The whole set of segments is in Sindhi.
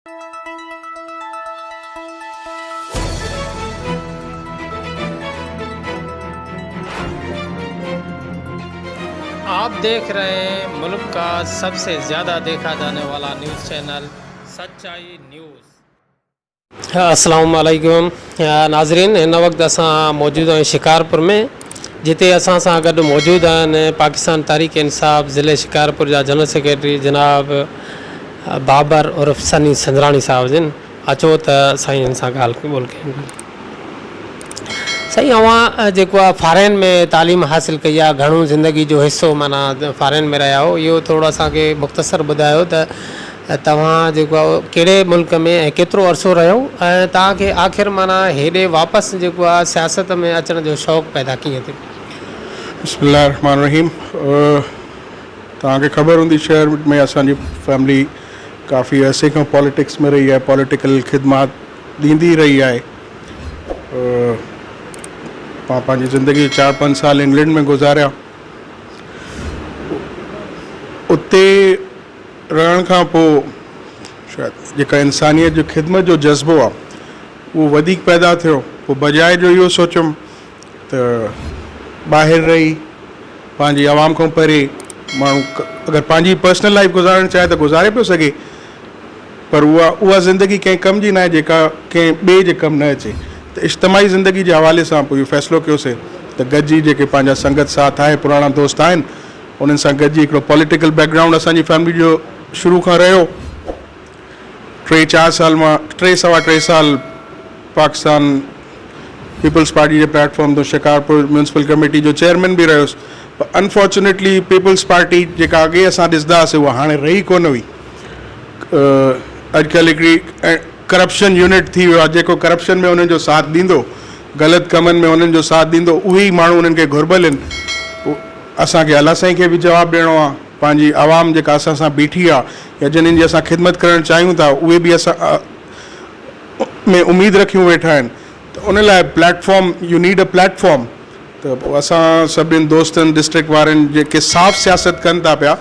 آپ ديک رهي هين ملڪ ڪا سب سي زياده ديکا جاني والا نيوز چينل سچائي نيوز. السلام عليڪم ناظرين هن وقت اسان موجود آهيون شڪارپور ۾ جتي اسان سان گڏ موجود آهن پاڪستان تحريڪ انصاف ضلعي شڪارپور جا جنرل سيڪريٽري جناب بابر عرف سني سندراڻي صاحب جن اچو ته سائين جن سان ڳالهه ٻولهه ڪيون. سائين اوهان جيڪو آهي فارين ۾ تعليم حاصل ڪئي آهي گهڻو زندگي جو حصو معنيٰ فارين ۾ رهيا آهيو اهو ٿورو اسان کي مختصر ٻڌايو ته توهان جيڪو آهي ڪهڙي ملڪ ۾ ۽ ڪيترو عرصو رهيو ۽ توهان کي آخر معنيٰ هيڏي واپس جيڪو آهي سياست ۾ اچڻ جو شوق پيدا ڪيئن ٿيو؟ بسم الله الرحمٰن الرحيم توهان کي خبر هوندي شهر ۾ اسان جي فيملي ڪافي عرصي کان پاليٽڪس ۾ رهي آهي پاليٽيڪل خدمات ڏيندي رهي آهي مان پنهنجي زندگي جا چار پنج سال انگلينڊ ۾ گذاريا اتي رهڻ کان پوء شايد جيڪا انسانيت جي خدمت جو جذبو آهي اهو وڌيڪ پيدا ٿيو پوء بجاء جو اهو سوچيم ته ٻاهر رهي پنهنجي عوام کان پري ماڻهو اگر پنهنجي پرسنل لائيف گذارڻ چاهي ته گذاري پيو سگهي پر اها اها زندگي ڪنهن ڪم جي ناهي جيڪا ڪنهن ٻئي جي ڪم نه اچي ته اجتماعي زندگي جي حوالي سان پوء اهو فيصلو ڪيوسي ته گڏجي جيڪي پنهنجا سنگت ساٿ آهي پراڻا دوست آهن انهن سان گڏجي هڪڙو پوليٽيڪل بيڪ گرائونڊ اسان جي فيملي جو شروع کان رهيو ٽي چار سال مان ٽي سوا ٽي سال پاڪستان پيپلز پارٽي جي پليٽ فارم تان شڪارپور ميونسپل ڪميٽي جو چيئرمين به رهيس پر انفارچونيٽلي پيپلز پارٽي جيڪا اڳي اسان ڏسندا هئاسي اها هاڻي رهي ڪونه هئي اڄڪلهه هڪڙي ڪرپشن يونٽ ٿي ويو آهي جيڪو ڪرپشن ۾ انهن جو ساٿ ڏيندو غلط ڪمن ۾ انهن جو ساٿ ڏيندو اهي ئي ماڻهو انهن کي گهربل آهن اسان کي الله سائين کي به جواب ڏيڻو آهي پنهنجي عوام جيڪا اسان سان بيٺي آهي يا جنھن جي اسان خدمت ڪرڻ چاهيون ٿا اهي به اسان ۾ اميد رکيون ويٺا آهن ته ان لاء platform you need a platform ته پوء اسان سڀني دوستن ڊسٽرڪٽ وارن جيڪي صاف سياست ڪن ٿا پيا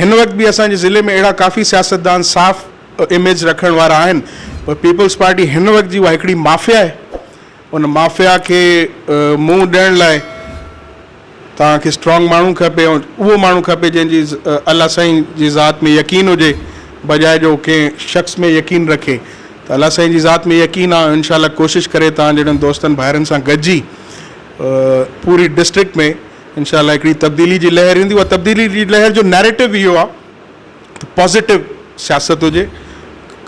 هن وقت به اسان جي ضلعي ۾ اهڙا ڪافي سياستدان صاف اميج رکڻ وارا آهن پر پيپلز پارٽي هن وقت جي اها هڪڙي مافيا آهي ان مافيا کي منهن ڏيڻ لاء توهان کي اسٽرانگ ماڻهو کپي ۽ اهو ماڻهو کپي جنهن جي الله سائين جي ذات ۾ يقين هجي بجاء جو ڪنهن شخص ۾ يقين رکي ته الله سائين جي ذات ۾ يقين آ انشاء الله ڪوشش ڪري توهان جهڙن دوستن ڀائرن سان گڏجي پوري ڊسٽرڪٽ ۾ انشاء الله هڪڙي تبديلي جي لهر ايندي اها تبديلي جي لهر جو نيريٽو اهو آ ته پازيٽو سياست هجي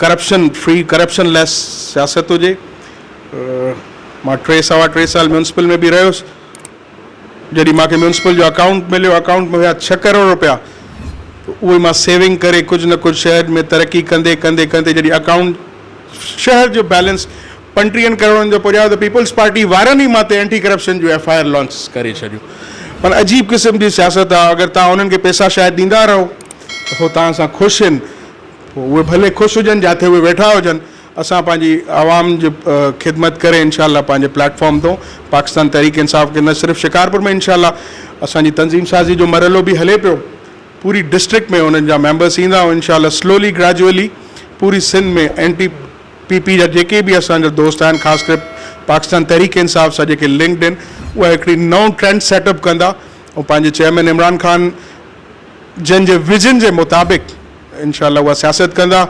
ڪرپشن فري ڪرپشن ليس سياست هجي مان ٽي سوا ٽي سال ميونسپل ۾ به رهيس جڏهن مان کي ميونسپل جو اڪائونٽ مليو، اڪائونٽ ۾ هيا ڇهه ڪروڙ روپيا، اهي مان سيونگ ڪري ڪجهه نه ڪجهه شهر ۾ ترقي ڪندي ڪندي ڪندي جڏهن اڪائونٽ شهر جو بيلنس پنٽيهن ڪروڙن جو پڄايو ته پيپلز پارٽي وارن ئي مان تي anti corruption June F I R launch ڪري ڇڏيون. معنيٰ عجيب قسم جي سياست آهي، اگر توهان انهن کي پئسا شايد ڏيندا رهو ته هو توهان سان خوش آهن، پوء اهي ڀلي خوش هجن جاٿي اهي ويٺا هجن. اسان پنهنجي عوام جي خدمت ڪري انشاء الله پنهنجي پليٽ فارم تون پاڪستان تحريڪ انصاف کي نه صرف شڪارپور ۾ انشاء الله اسان جي تنظيم سازي جو مرحلو به هلي پيو پوري ڊسٽرڪٽ ۾ انهن جا ميمبرس ايندا ۽ انشاء الله سلولي گريجوئلي پوري سنڌ ۾ اينٽي پي پي جا جيڪي به اسان جا دوست آهن خاص ڪري پاڪستان تحريڪ انصاف سان جيڪي لنڪڊ آهن اها هڪڙي نئون ٽرينڊ سيٽ اپ ڪندا ۽ پنهنجي چيئرمين عمران خان جن جي ويزن جي مطابق انشاء الله اها سياست ڪندا.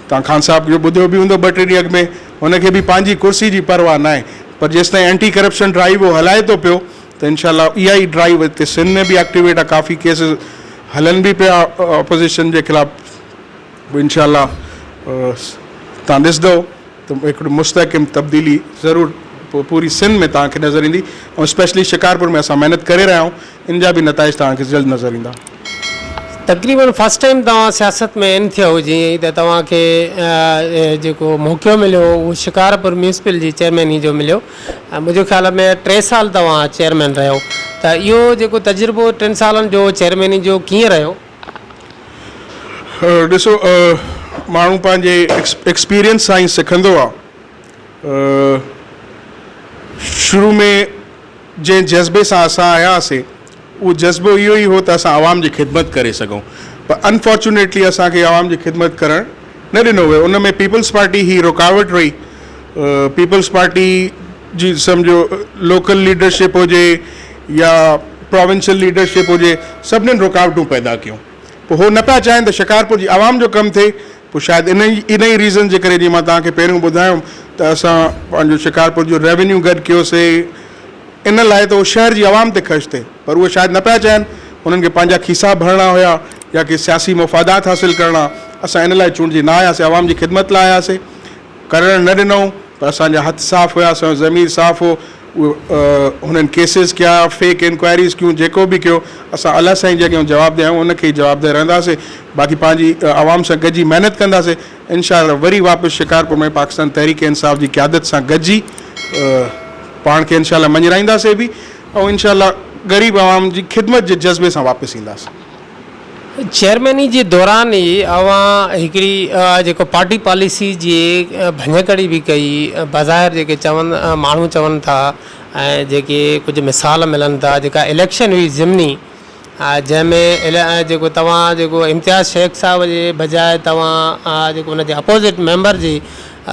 توهان خان صاحب جو ٻڌيو به هوندو ٻه ٽي ڏينهن اڳ ۾ هن کي به پنهنجي ڪرسي جي پرواهه ناهي پر جيستائين اينٽي ڪرپشن ڊرائيو هو هلائي ٿو پيو ته انشاء الله اها ئي ڊرائيو هتي سنڌ ۾ به ايڪٽيويٽ آهي ڪافي ڪيس هلن به پيا اپوزيشن جي خلاف انشاء الله توهان ڏسندو ته هڪڙي مستحڪم تبديلي ضرور پوري سنڌ ۾ توهان کي نظر ايندي ۽ اسپيشلي شڪارپور ۾ اسان محنت ڪري رهيا آهيون ان جا به نتائج توهان کي جلد نظر ايندا. تقريبن فرسٽ ٽائيم توهان سياست ۾ ان ٿيا هو جيئن ئي ته توهان کي جيڪو موقعو مليو اهو شڪارپور ميونسپل جي چيئرميني جو مليو ۽ منهنجي خيال ۾ ٽي سال توهان چيئرمين رهيو ته اهو جيڪو تجربو ٽن سالن جو چيئرميني جو ڪيئن رهيو؟ ڏسو ماڻهو پنهنجي ايڪسپيرينس سان ئي سکندو آ. شروع ۾ جنهن جذبي سان اسان آيا هئاسي اهو جذبو اهو ئي هو ته اسان عوام جي خدمت ڪري سگهون پر انفارچونيٽلي اسان کي عوام جي خدمت ڪرڻ نه ڏنو ويو ان ۾ پيپلز پارٽي هي رڪاوٽ رهي پيپلز پارٽي جي سمجهو لوڪل ليڊرشپ هجي يا پراونشل ليڊرشپ هجي سڀنين رڪاوٽون پيدا ڪيون پوء هو نه پيا چاهين ته شڪارپور جي عوام جو ڪم ٿئي پوء شايد ان ئي ان ئي ريزن جي ڪري جيئن مان توهان کي پهريون ٻڌايم ته اسان پنهنجو شڪارپور جو ريونيو گڏ ڪيوسي ان لاء ته اهو شهر جي عوام تي خرچ ٿئي پر اهي شايد نه پيا چاهين انهن کي پنهنجا کيسا ڀرڻا هيا يا ڪي سياسي مفادات حاصل ڪرڻا اسان ان لاء چونڊجي نه آياسي عوام جي خدمت لاء آياسي ڪرڻ نه ڏنئون پر اسان جا هٿ صاف هيا اسان جو ضمير صاف هو اهي هنن ڪيسز ڪيا فيڪ انڪوائريز ڪيون جيڪو به ڪيو اسان الله سائين جي اڳيان جوابده آهيون ان کي ئي جوابده رهنداسي باقي پنهنجي عوام سان گڏجي محنت ڪنداسي انشاء الله وري واپس شڪارپور ۾ پاڪستان تحريڪ انصاف جي قيادت سان گڏجي پاڻ کي انشاء الله مڃرائينداسي به ۽ انشاء الله غريب عوام جي خدمت جي جذبي سان واپس اينداسي. چيئرميني جي دوران ئي اوهان هڪڙي جيڪو پارٽي پاليسي جي ڀڃڪڙي به ڪئي، بظاهر جيڪي چون ماڻهو چون ٿا ۽ جيڪي ڪجهه مثال ملن ٿا جيڪا اليڪشن هئي ضمني جنهن ۾ جيڪو توهان جيڪو امتياز شيخ صاحب جي بجاء توهان جيڪو ان جي اپوزٽ ميمبر جي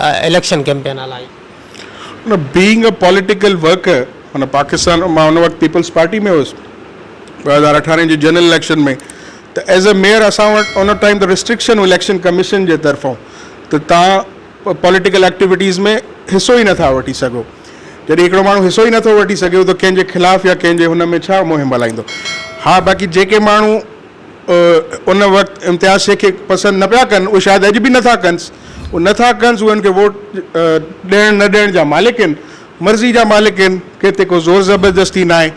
اليڪشن ڪيمپين هلائي. نه بينگ ا پوليٽيڪل ورڪر معنيٰ پاڪستان مان ان وقت پيپلز پارٽي ۾ هيس 2018 جي جنرل اليڪشن ۾ ته ايز اي ميئر اسان وٽ ان ٽائيم ته ريسٽرڪشن هئي اليڪشن ڪميشن جي طرفون ته توهان پوليٽيڪل ايڪٽيوٽيز ۾ حصو ئي نٿا وٺي سگهو جڏهن هڪڙو ماڻهو حصو ئي نٿو وٺي سگهي ته ڪنهن جي خلاف يا ڪنهن جي هن ۾ ڇا مهم هلائيندو ها باقي جيڪي ماڻهو ان وقت امتياز شيخ کي پسند نه پيا ڪن اهي شايد اڄ به نٿا ڪنس اهي نٿا ڪنس اهي ان کي ووٽ ڏيڻ نه ڏيڻ جا مالڪ آهن مرضي جا مالڪ آهن ڪنهن تي ڪو زور زبردستي ناهي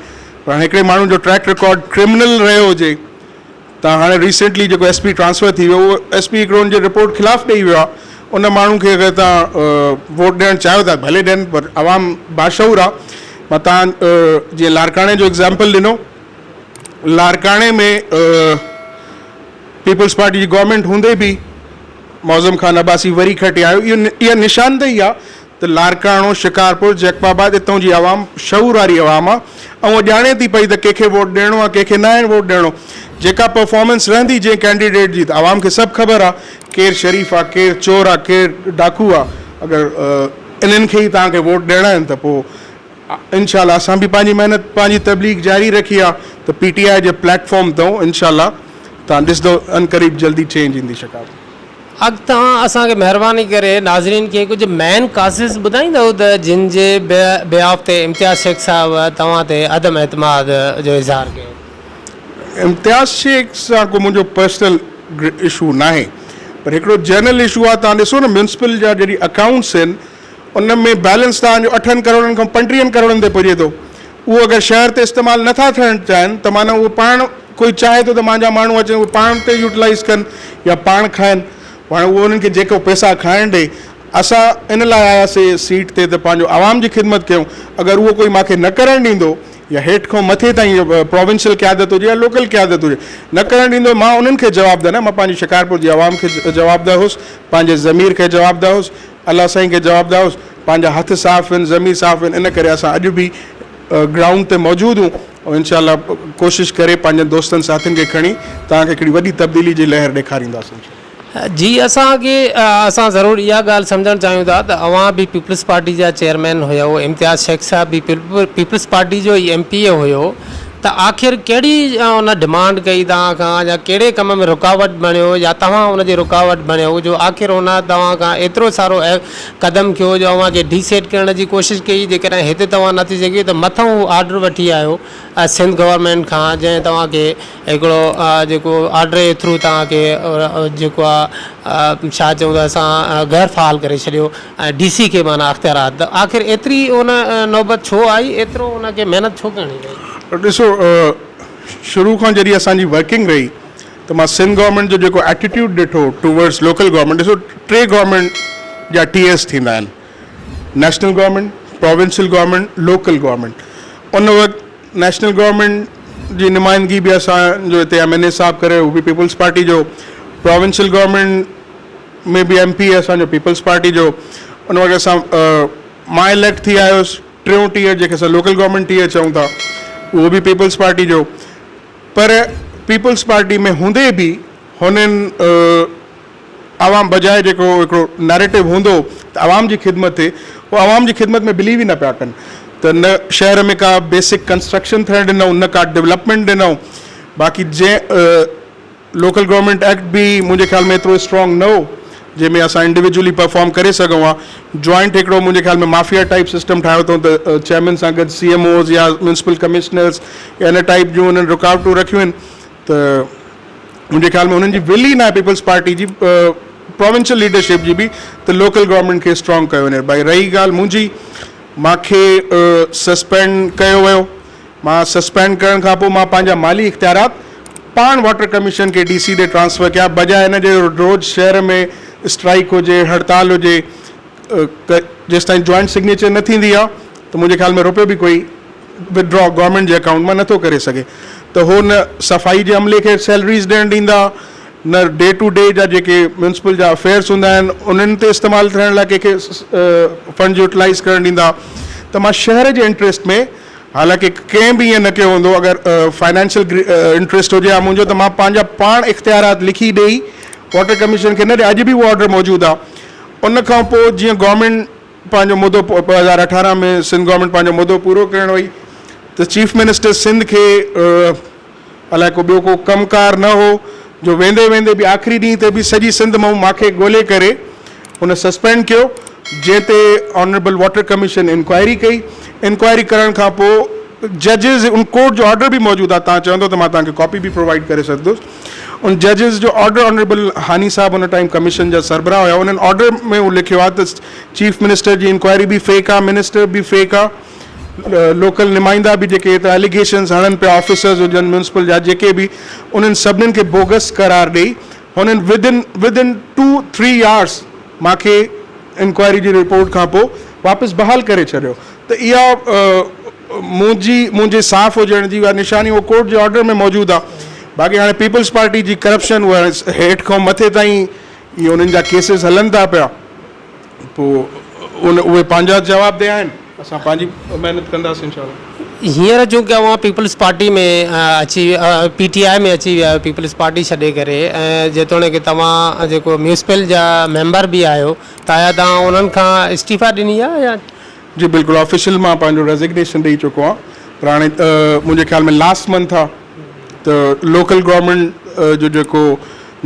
پر هاڻي هڪڙي ماڻهو جو ٽريڪ رڪارڊ ڪرمنل رهيو هجي ته هاڻي ريسينٽلي جيڪو ايس پي ٽرانسفر ٿي ويو اهو ايس پي هڪڙو ان جي رپورٽ خلاف ڏئي ويو آهي ان ماڻهو کي اگر توهان ووٽ ڏيڻ چاهيو ٿا ڀلي ڏين پر عوام باشعور آهي مان توهان جيئن لاڙڪاڻي جو ايگزامپل ڏنو لاڙڪاڻي ۾ پيپلز پارٽي جي گورنمينٽ هوندي به معظم خان عباسي وري کٽي آيو اهو اها نشاندهي آهي ته لاڙڪاڻو، شڪارپور، جيڪب آباد اتئون جي عوام شعور واري عوام آ ۽ اها ڄاڻي ٿي پئي ته ڪنهن کي ووٽ ڏيڻو آ ڪنهن کي ناهي ووٽ ڏيڻو. جيڪا پرفارمنس رهندي جنهن ڪينڊيڊيٽ جي ته عوام کي سڀ خبر آ ڪير شريف آ ڪير چور آ ڪير ڊاڪو آ اگر انهن کي ئي توهان کي ووٽ ڏيڻا آهن ته پوء انشاء الله اسان به پنهنجي محنت پنهنجي تبليغ جاري رکي آ ته پي ٽي آء جي پليٽ فارم تئون انشاء الله توهان ڏسندو عنقريب جلدي چينج ايندي شڪارپور. اڳ توهان اسان کي مهرباني ڪري ناظرين کي ڪجهه مين ڪازز ٻڌائيندؤ ته جن جي بيهاف تي امتياز شيخ صاحب توهان تي عدم اعتماد جو اظهار ڪيو. امتياز شيخ سان ڪو منهنجو پرسنل اشو ناهي پر هڪڙو جنرل اشو آهي توهان ڏسو نه ميونسپل جا جڏهن اڪائونٽس آهن ان ۾ بيلنس توهان جو اٺن ڪروڙن کان پنٽيهن ڪروڙن تي پڄي ٿو اهو اگر شهر تي استعمال نه ٿا ٿيڻ چاهين ته معنيٰ اهو پاڻ ڪوئي چاهي ٿو ته مانجا ماڻهو اچن اهو پاڻ تي يوٽيلائيز ڪن يا پاڻ کائن پاڻ اهو انهن کي جيڪو پئسا کائڻ ڏي اسان ان لاء آياسي سيٽ تي ته پنهنجو عوام جي خدمت ڪيون اگر اهو ڪوئي مانکي نه ڪرڻ ڏيندو يا هيٺ کان مٿي تائين پراونشل قيادت هجي يا لوڪل قيادت هجي نه ڪرڻ ڏيندو مان انهن کي جوابده نه مان پنهنجي شڪارپور جي عوام کي جوابده هوس پنهنجي ضمير کي جوابده هوس الله سائين کي جوابده هوس پنهنجا هٿ صاف هن ضمير صاف هن ان ڪري اسان اڄ به گرائونڊ تي موجود هون ۽ انشاء الله ڪوشش ڪري پنهنجن دوستن ساٿين کي کڻي توهان کي هڪڙي وڏي تبديلي جي لهر ڏيکارينداسين انشاء الله. جي اسان کي اسان ضرور اها ڳالهه سمجهڻ چاهيون ٿا ته اوهان به پيپلز پارٽي جا چيئرمين هيو امتياز شيخ صاحب به پيپلز پارٽي جو ئي ايم پي اي هيو ته آخر ڪهڙي ان ڊمانڊ ڪئي توهان کان يا ڪهڙي ڪم ۾ رڪاوٽ بڻيو يا توهان ان جي رڪاوٽ بڻيو جو آخر ان توهان کان ايترو سارو قدم کنيو جو اوهان کي ڊي سيٽ ڪرڻ جي ڪوشش ڪئي جيڪڏهن هتي توهان نه ٿي سگهيو ته مٿئون هو آرڊر وٺي آيو سنڌ گورنمينٽ کان جنهن توهان کي هڪڙو جيڪو آرڊر جي ٿرو توهان کي جيڪو آ ڇا چئون ته اسان غير فعال ڪري ڇڏيو ۽ ڊي سي کي معنيٰ اختيارات ته آخر ايتري ان نوبت ڇو آئي ايترو ان کي محنت ڇو ڪرڻي پئي؟ ڏسو شروع کان جڏهن اسان جي ورڪنگ رهي ته مان سنڌ گورنمينٽ جو جيڪو ايٽيٽيوڊ ڏٺو ٽوورڊس لوڪل گورنمينٽ ڏسو ٽي گورنمينٽ جا ٽيئرس ٿيندا آهن national government, provincial government, local government ان وقت نيشنل گورنمينٽ جي نمائندگي به اسان جو هتي ايم اين اي صاحب ڪري هو به پيپلز پارٽي جو پراونشل گورنمينٽ ۾ به ايم پي اي اسان جو پيپلز پارٽي جو ان وقت اسان مان اليڪٽ ٿي آيس ٽيون ٽيئر جيڪي اسان لوڪل گورنمينٽ ٽيئر چئون ٿا اهو به پيپلز پارٽي جو پر پيپلز پارٽي ۾ هوندي به هنن عوام بجاء جيڪو هڪڙو نيريٽو هوندو هو ته عوام جي خدمت ٿئي اهو عوام جي خدمت ۾ بليو ئي نه پيا ڪن ته نه شهر ۾ ڪا بيسڪ ڪنسٽرڪشن ٿيڻ ڏنئون نه ڪا ڊولپمينٽ ڏنئون باقي جنهن لوڪل گورنمينٽ ايڪٽ به منهنجي خيال ۾ ايترو اسٽرانگ نه هو جنهن ۾ اسان انڊيويجولي پرفارم ڪري سگهون ها. جوائنٽ هڪڙو منهنجي خيال ۾ مافيا ٽائيپ سسٽم ٺاهيو اٿئون ته چيئرمين سان گڏ سي ايم اوز يا ميونسپل ڪمشنرز يا ان ٽائيپ جون انهن رڪاوٽون رکيون آهن ته منهنجي خيال ۾ انهن جي ول ئي ناهي پيپلز پارٽي جي پراونشل ليڊرشپ جي به ته لوڪل گورنمينٽ کي اسٽرانگ ڪيو وڃي. باقي رهي ڳالهه منهنجي مان کي سسپينڊ ڪيو ويو. مان سسپينڊ ڪرڻ کان پوء مان پنهنجا مالي اختيارات پاڻ واٽر ڪميشن کي ڊي سي ڏي ٽرانسفر ڪيا بجاء ان جي روز شهر ۾ اسٽرائيڪ هجي هڙتال هجي جيستائين جوائنٽ سگنيچر نه ٿيندي آ ته منهنجي خيال ۾ روپيو به ڪوئي ودڊرا گورنمينٽ جي اڪائونٽ مان نٿو ڪري سگهي ته هو نه صفائي جي عملي کي سيلريز ڏيڻ ڏيندا نه ڊي ٽو ڊي جا جيڪي ميونسپل جا افيئرس هوندا آهن انهن تي استعمال ٿيڻ لاء ڪنهن کي فنڊز يوٽيلائز ڪرڻ ڏيندا ته مان شهر جي انٽريسٽ ۾ حالانڪه ڪنهن به ائين نه ڪيو هوندو اگر فائنانشل انٽريسٽ هجي ها منهنجو ته مان پنهنجا پاڻ اختيارات لکي ڏئي واٽر ڪميشن کي نه ڏيان اڄ به اهو آرڊر موجود آهي ان کان پوء جيئن گورنمينٽ پنهنجو مدو 2018 ۾ سنڌ گورنمينٽ پنهنجو مدو پورو ڪرڻ وئي ته چيف منسٽر سنڌ کي الائي ڪو ٻيو ڪو ڪم ڪار نه هو جو ويندي ويندي به آخري ڏينهن تي به سڄي سنڌ مان ماکي ڳولي ڪري هن سسپينڊ ڪيو جنهن تي آنريبل واٽر ڪميشن انڪوائري ڪئي انڪوائري ڪرڻ کان پوء ججز ان ڪورٽ جو آرڊر به موجود آهي توهان چوندو ته مان توهان کي ڪاپي به پرووائيڊ ڪري سگهندس ان ججز جو آرڊر آنريبل هاني صاحب ان ٽائيم ڪميشن جا سربراهه هيا انهن آرڊر ۾ اهو لکيو آهي ته چيف منسٽر جي انڪوائري به فيڪ آهي منسٽر به فيڪ آهي لوڪل نمائندا به جيڪي ايترا اليگيشنز هڻن پيا آفيسرز هجن ميونسپل جا جيڪي به انهن سڀنين کي بوگس قرار ڏئي هنن within within two three hours مان کي انڪوائري جي رپورٽ کان پوء واپس بحال ڪري ڇڏيو ته اها منهنجي منهنجي صاف هجڻ جي اها نشاني اهو ڪورٽ جي آرڊر ۾ موجود آهي باقي هاڻي پيپلز پارٽي جي ڪرپشن اها هيٺ کان مٿي تائين اهي انهن جا ڪيسز هلن ٿا پيا پوء ان اهي پنهنجا جوابده آهن اسان پنهنجي محنت ڪنداسين انشاء الله. هينئر چونڪه اوهان پيپلز پارٽي ۾ اچي پي ٽي آء ۾ اچي ويا آهيو پيپلز پارٽي ڇڏي ڪري ۽ جيتوڻيڪ توهان جيڪو ميونسپل جا ميمبر به آهيو ته آيا توهان انهن کان استعيفا ڏني آهي يا. جي بلڪل آفيشل مان پنهنجو ريزگنيشن ڏئي چڪو آهيان پر هاڻي منهنجي خيال ۾ لاسٽ منٿ آهي ته لوڪل گورنمينٽ جو جيڪو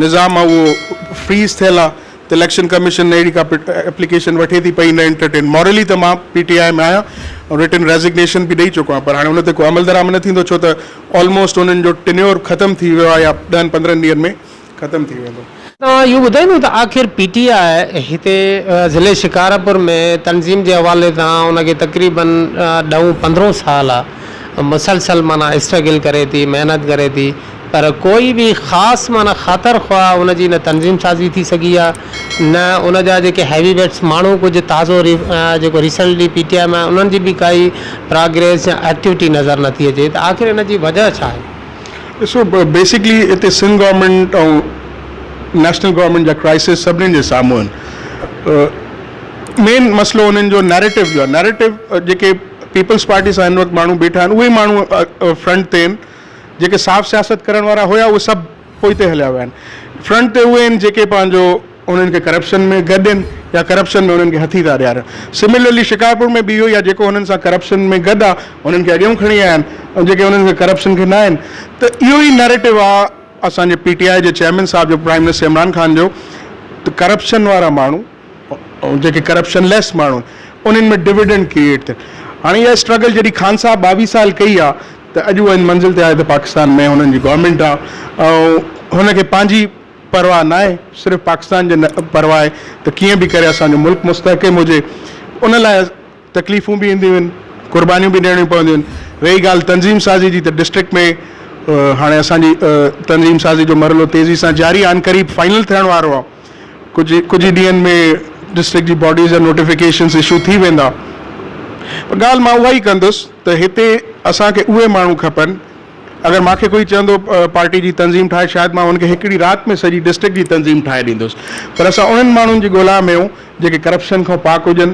نظام آهي اهو فريز ٿيل آهي ته اليڪشن ڪميشن نه اهڙي ڪا ايپليڪيشن وٺي ٿي پئي نه انٽرٽين مورلي ته مان پي ٽي آء ۾ آهيان ۽ رٽن ريزگنيشن به ڏئي چڪو آهيان پر هاڻي ان تي ڪو عملدرآمد نه ٿيندو ڇو ته آلموسٽ انهن جو ٽينيور ختم ٿي ويو آهي يا ڏهن پندرهن ڏينهن ۾ ختم ٿي ويندو. توهان اهو ٻڌائيندو ته آخر پي ٽي آء هتي ضلعي شڪارپور ۾ تنظيم جي حوالي سان ان کي تقريبن ڏهون پندرهون سال آ مسلسل معنيٰ اسٽرگل ڪري ٿي محنت ڪري ٿي پر ڪوئي به خاص معنيٰ خاطر خواهه ان جي نه تنظيم سازي ٿي سگهي آ نه ان جا جيڪي هيوي ويٽس ماڻهو ڪجهه تازو جيڪو ريسنٽلي پي ٽي آء ۾ انهن جي به ڪائي پراگريس يا ايڪٽيوٽي نظر نٿي اچي ته آخر ان جي وجهه ڇا آهي؟ ڏسو بيسڪلي هتي سنڌ گورنمينٽ ۽ نيشنل گورنمينٽ جا ڪرائسس سڀني جي سامهون آهن مين مسئلو انهن جو نيريٽو جو آهي نيريٽو جيڪي پيپلز پارٽي سان هن وقت ماڻهو بيٺا آهن اهي ماڻهو فرنٽ تي آهن جيڪي صاف سياست ڪرڻ وارا هيا اهي سڀ پوئتي هليا ويا آهن فرنٽ تي اهي آهن جيڪي پنهنجو انهن کي ڪرپشن ۾ گڏ آهن يا ڪرپشن ۾ انهن کي هٿي ٿا ڏيارين سملرلي شڪارپور ۾ به اهو ئي آهي جيڪو انهن سان ڪرپشن ۾ گڏ آهي انهن کي اڳيون کڻي آيا آهن ۽ جيڪي انهن کي ڪرپشن کي نه آهن ته اهو ئي نيريٽو آهي اسان جي پي ٽي آء جي چيئرمين صاحب جو پرائم منسٽر عمران خان جو ته ڪرپشن وارا ماڻهو ۽ جيڪي ڪرپشن ليس ماڻهو آهن انهن ۾ ڊويڊنڊ ڪريئيٽ ٿين هاڻي اها اسٽرگل جڏهن خان صاحب 22 سال ڪئي آهي ته اڄ اها ان منزل تي آهي ته پاڪستان ۾ هنن جي گورنمينٽ آهي ۽ هن کي پنهنجي پرواهه ناهي صرف پاڪستان جي پرواهه آهي ته ڪيئن به ڪري اسان جو ملڪ مستحڪم هجي ان لاء تڪليفون به اينديون آهن قربانيون به ڏيڻيون پونديون آهن رهي ڳالهه تنظيم سازي جي ته ڊسٽرڪٽ ۾ هاڻي اسان جي تنظيم سازي جو مرحلو تيزي سان جاري آهي قريب فائنل ٿيڻ وارو آهي ڪجهه ڪجهه ڏينهن ۾ ڊسٽرڪٽ جي باڊيز جا نوٽيفڪيشنس اشو ٿي ويندا پر ڳالهه مان اها ئي ڪندس ته هتي اسان کي اهي ماڻهو کپن اگر مان کي ڪوئي چوندو پارٽي جي تنظيم ٺاهي شايد مان ان کي هڪڙي رات ۾ سڄي ڊسٽرڪٽ جي تنظيم ٺاهي ڏيندس پر اسان انهن ماڻهن جي ڳولا ۾ آهيون جيڪي ڪرپشن کان پاڪ هجن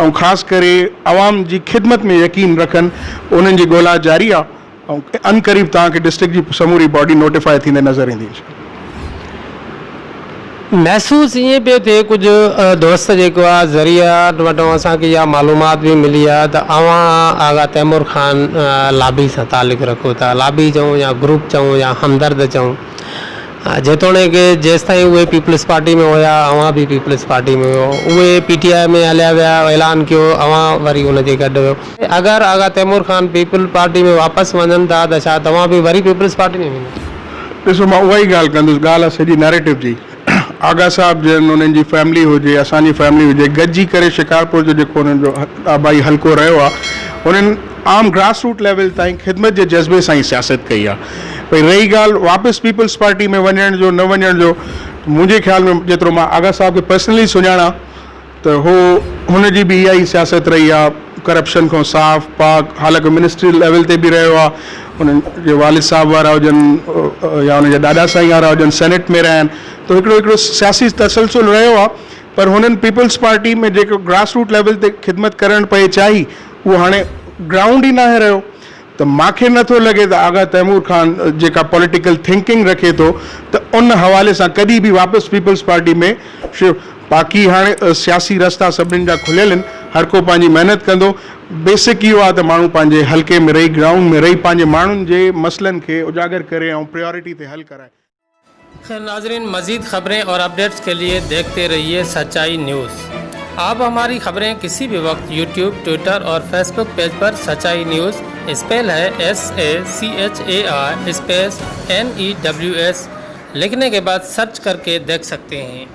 ۽ خاص ڪري عوام جي خدمت ۾ يقين رکن انهن جي ڳولا جاري آهي ۽ عنقريب توهان کي ڊسٽرڪٽ جي سموري باڊي نوٽيفائي ٿيندي نظر ايندي انشاء الله. محسوس ائين پيو ٿئي ڪجهه دوست جيڪو آ ذريعا وٽون اسان کي اها معلومات به ملي آ ته اوهان آغا تيمور خان لابي سان تعلق رکو ٿا لابي چئون يا گروپ چئون يا همدرد چئون جيتوڻيڪ جيستائين اهي پيپلز پارٽي ۾ هيا اوهان به پيپلز پارٽي ۾ هيو اهي پي ٽي آء ۾ هليا ويا اعلان ڪيو اوهان وري ان جي گڏ ويو اگر آغا تيمور خان پيپلز پارٽي ۾ واپس وڃن ٿا ته ڇا توهان به وري پيپلز پارٽي ۾ ويندو؟ ڏسو مان اها ئي ڳالهه ڪندس، ڳالهه آهي سڄي نيريٽو جي. آغا صاحب جن، انهن جي فيملي هجي، اسان جي فيملي هجي، گڏجي ڪري شڪارپور جو جيڪو انهن جو آبائي حلقو رهيو آهي، انهن عام گراس روٽ ليول تائين خدمت جي جذبي سان ئي سياست ڪئي آهي. ڀئي رهي ڳالهه واپس پيپلز پارٽي ۾ وڃڻ جو نه وڃڻ جو، منهنجي خيال ۾ جيترو مان آغا صاحب کي پرسنلي سڃاڻان، ته هو هن جي به اها ئي سياست رهي آ ڪرپشن کان صاف پاڪ حالانڪه منسٽري ليول تي به رهيو آ انهن جي والد صاحب وارا هجن يا انهن جا ڏاڏا سائين وارا هجن سينيٽ ۾ رهيا آهن ته هڪڙو هڪڙو سياسي تسلسل رهيو آ پر هنن پيپلز پارٽي ۾ جيڪو گراس روٽ ليول تي خدمت ڪرڻ پئي چاهي اهو هاڻي گرائونڊ ئي ناهي رهيو ته مانکي نه ٿو لڳي ته آغا تيمور خان جيڪا پوليٽيڪل ٿنڪنگ رکي ٿو ته ان حوالي سان ڪڏهن به واپس پيپلز پارٽي ۾ باقي هاڻي سياسي رستا سڀني جا کليل آهن هر ڪو پنهنجي محنت ڪندو بيسڪ اهو آهي ته ماڻهو پنهنجي حلقي ۾ رهي گرائونڊ ۾ رهي پنهنجي ماڻهن جي مسئلن کي اجاگر ڪري ۽ پريارٽي تي حل ڪرائي. خير ناظرين مزيد خبرين اور اپڊيٽس کے لئي ديکتي رهيي سچائي نيوز آپ هماري خبرين ڪسي به وقت يوٽيوب ٽوئٽر اور فيسبوڪ پيج پر سچائي news spell he S A C H A I space N E W S لکهني ڪي بعد سرچ ڪر ڪي ديک سڪتي هين.